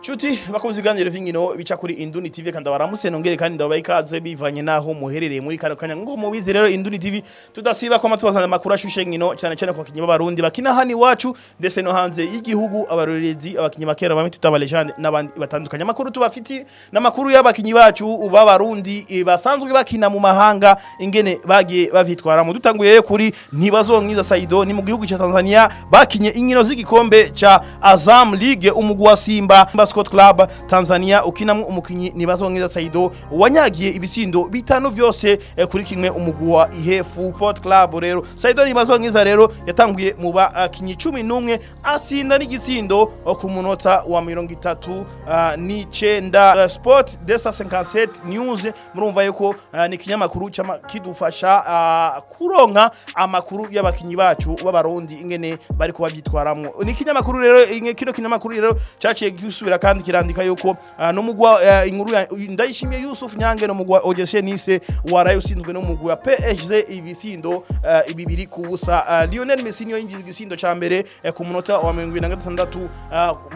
Nshuti bakunze ibiganiro vy'inkino bica kuri Induni TV, kandi baramutse nongere kandi ndabaha ikaze bivanye naho muherereye muri kano kanya. Ngo mubizi rero, Induni TV tudasiba ko tubazana amakuru ashushe nkino, cyane cyane ku bakinyi b'Abarundi bakina hano iwacu ndetse no hanze y'igihugu, abarorerezi, abakinyi bakera bamwe tutaba légende n'abandi batandukanye. Amakuru tubafiti n'amakuru y'abakinyi bacu b'Abarundi basanzwe bakina mu mahanga, ingene bagiye bavyitwaramo. Dutanguye kuri Ntibazonkiza Saido, ni mu gihugu ca Tanzania, bakinye inkino z'igikombe ca Azam League. Umugwi wa Simba Sport Club Tanzania ukinamwo umukinyi Ntibazonkiza Saido wanyagiye ibisindo bitanu vyose kuri kimwe umugwi wa Ihefu Sport Club. Rero Saido Ntibazonkiza rero yatanguye mu bakinyi 11, asinda n'igisindo ku munota wa 39. Sport 257 News, murumva yuko ni ikinyamakuru kidufasha kuronka amakuru y'abakinyi bacu b'Abarundi, ingene bari kuba byitwaramwo. Ni ikinyamakuru rero kino kinyamakuru rero caciye gisubira kandi kirandika yuko n'umugwi wa inkuru ya Ndayishimiye Yusuf Nyange, n'umugwi wa OGC Nice waraye usinzwe n'umugwi wa PSG ibisindo 2-0. Lionel Messi niyo yinjiza igisindo ca mbere ku munota wa 76,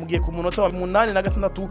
mu gihe ku munota wa 86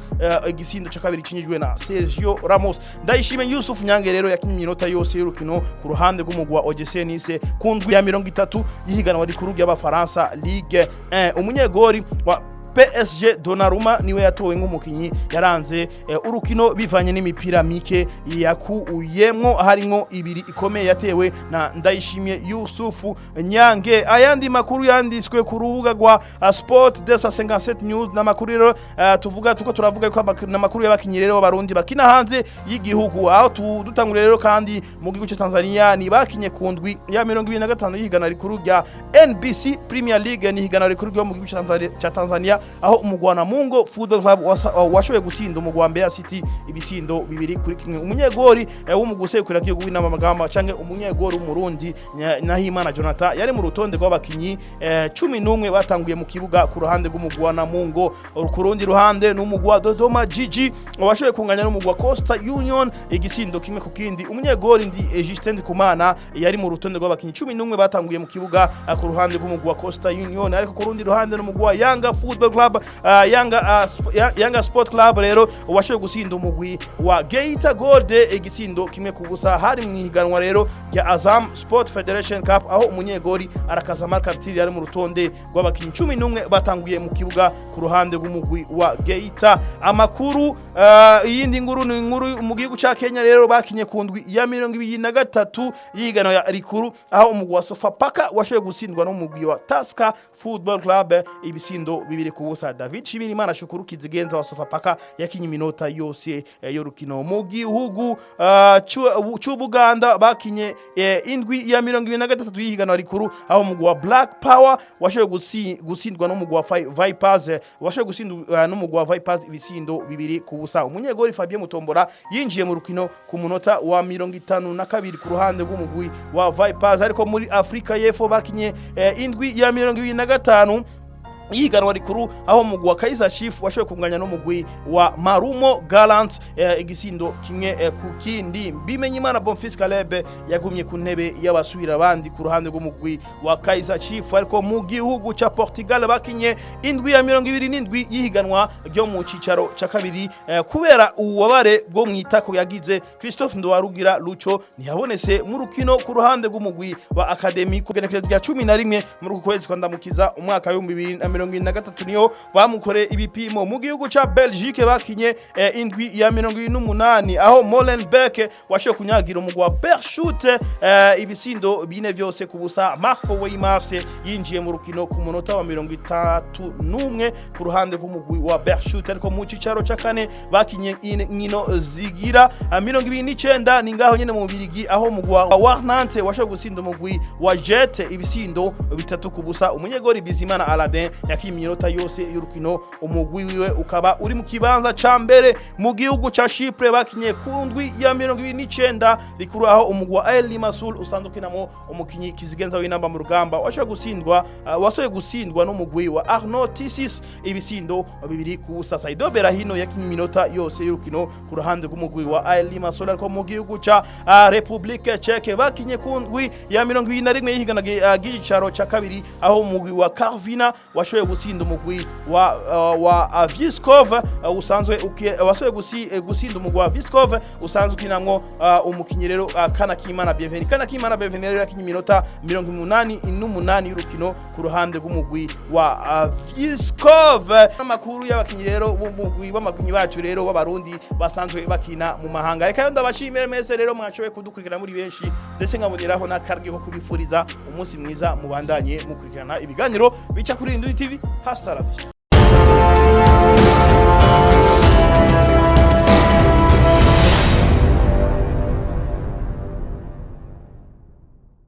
igisindo ca kabiri cinjijwe na Sergio Ramos. Ndayishimiye Yusuf Nyange rero yakinye iminota yose y'urukino ku ruhande rw'umugwi wa OGC Nice ku ndwi ya 30 y'ihiganwa rikuru ry'Abafaransa, Ligue 1. Umunyegori wa PSG Donnarumma niwe yatowe nk'umukinyi yaranze urukino bivanye n'imipira mike yakuyemwo, harimwo ibiri ikomeye yatewe na Ndayishimiye Yusufu Nyange. Ayandi makuru yanditswe ku rubuga rwa Sport 257 News n'amakuru rero tuvuga tuko turavuga ko n'amakuru y'abakinyi rero b'Abarundi bakina hanze y'igihugu, aho dutanguriye rero kandi mu gihugu cya Tanzania, ni bakinye ku ndwi ya 25 y'higanwa rikuru rya NBC Premier League, ni higanwa rikuru ryo mu gihugu ca Tanzania, aho umugwi wa Namungo Football Club washoboye gutsinda umugwi wa Mbeya City ibisindo 2-1. Umunyegori w'umugwi userukira igihugu w'inamagamba canke umunyegori w'Umurundi Nahimana Jonathan yari mu rutonde rw'abakinyi 11 batanguye mu kibuga ku ruhande rw'umugwi wa Namungo. Ku rundi ruhande n'umugwi wa Dodoma Jiji washoboye kunganya n'umugwi wa Coastal Union igisindo 1-1. Umunyegori ndi Justin Ndikumana yari mu rutonde rw'abakinyi 11 batanguye mu kibuga ku ruhande rw'umugwi wa Coastal Union. Ariko ku rundi ruhande n'umugwi wa Yanga Football Club, Yanga Sport Club rero washoboye gutsinda umugwi wa Geita Gold igisindo 1-0. Hari mu ihiganwa rero rya Azam Sport Federation Cup, aho umunyegori Arakaza Mark Kapitiri yari mu rutonde rw'abakinyi 11 batanguye mu kibuga ku ruhande rw'umugwi wa Geita. Amakuru iyindi nkuru ni inkuru mu gihugu ca Kenya. Rero bakinye ku ndwi ya 23 y'ihiganwa ya rikuru, aho umugwi wa Sofapaka washoboye gutsindwa n'umugwi wa Tusker Football Club ibisindo 2-0. David Shimirimana Shukuru Kizigenza wa Sofapaka yakinye iminota yose y'urukino. Mu gihugu c'Ubuganda bakinye indwi ya 23 y'ihiganwa rikuru, aho umugwi wa Black Power washoboye gutsindwa n'umugwi wa Vipers, washoboye gutsindwa n'umugwi wa Vipers ibisindo 2-0. Umunyegori Fabien Mutombora yinjiye mu rukino ku munota wa 52 ku ruhande rw'umugwi wa Vipers. Ariko muri Afrika y'Epfo bakinye indwi ya 25 ihiganwa rikuru, aho umugwi wa Kaizer Chiefs washoboye kunganya n'umugwi wa Marumo Gallants igisindo 1 ku kindi. Bimenyimana Bonfils Caleb yagumye ku ntebe y'abasubira abandi ku ruhande rw'umugwi wa Kaizer Chiefs. Ariko mu gihugu ca Portugal bakinye indwi ya 27 y'ihiganwa ryo mu cicaro ca kabiri, kubera ububabare bwo mwitako yagize, Christophe Ndowarugira Lucho ntiyabonetse mu rukino ku ruhande rw'umugwi wa Academy. Ku genekerezo rya 11 muri uku kwezi kwa Ndamukiza umwaka w'2023 niho bamukoreye ibipimo. Mu gihugu ca Belgique bakinye indwi ya 28, aho Molenbeek washoboye kunyagira umugwi wa Beerschot ibisindo bine vyose ku busa. Marco Weimars yinjiye mu rukino ku munota wa 31 ku ruhande rw'umugwi wa Beerschot. Ariko mu cicaro ca kane bakinye inkino zigira 29, ni ngaho nyene mu Bubirigi, aho umugwi wa Warnante washoboye gutsinda umugwi wa Jet ibisindo 3-0. Umunyegori Bizimana Aladin yakinye iminota yose y'urukino, umugwi wiwe ukaba uri mu kibanza ca mbere. Mu gihugu ca Chypre bakinye ku ndwi ya 29 rikuru, aho umugwi wa AEL Limassol usanzwe ukinamo umukinyi kizigenza w'inamba mu rugamba washoboye gutsindwa wasohoye gutsindwa n'umugwi wa Anorthosis ibisindo 2-0. Saido Berahino yakinye iminota yose y'urukino ku ruhande rw'umugwi wa AEL Limassol. Ariko mu gihugu ca Republique Tchèque bakinye ku ndwi ya 21 y'ihiganwa ry'icicaro ca kabiri, aho umugwi wa Karvina washoboye Washoboye gutsinda umugwi wa Viskov, usanzwe washoboye gutsinda umugwi wa Viskov usanzwe ukinamwo umukinyi rero Kana Kimana Bienvenu. Kana Kimana Bienvenu rero yakinye iminota 88 y'urukino ku ruhande rw'umugwi wa Viskov. Amakuru y'abakinyi rero b'umugwi w'amakinyi bacu rero b'Abarundi basanzwe bakina mu mahanga. Reka rero ndabashimire mwese rero mwashoboye kudukurikirana muri benshi, ndetse nkaboneraho n'akaryo ko kubifuriza umunsi mwiza. Mubandanye mukurikirana ibiganiro bica kuri Induri TV. Hasta la vista.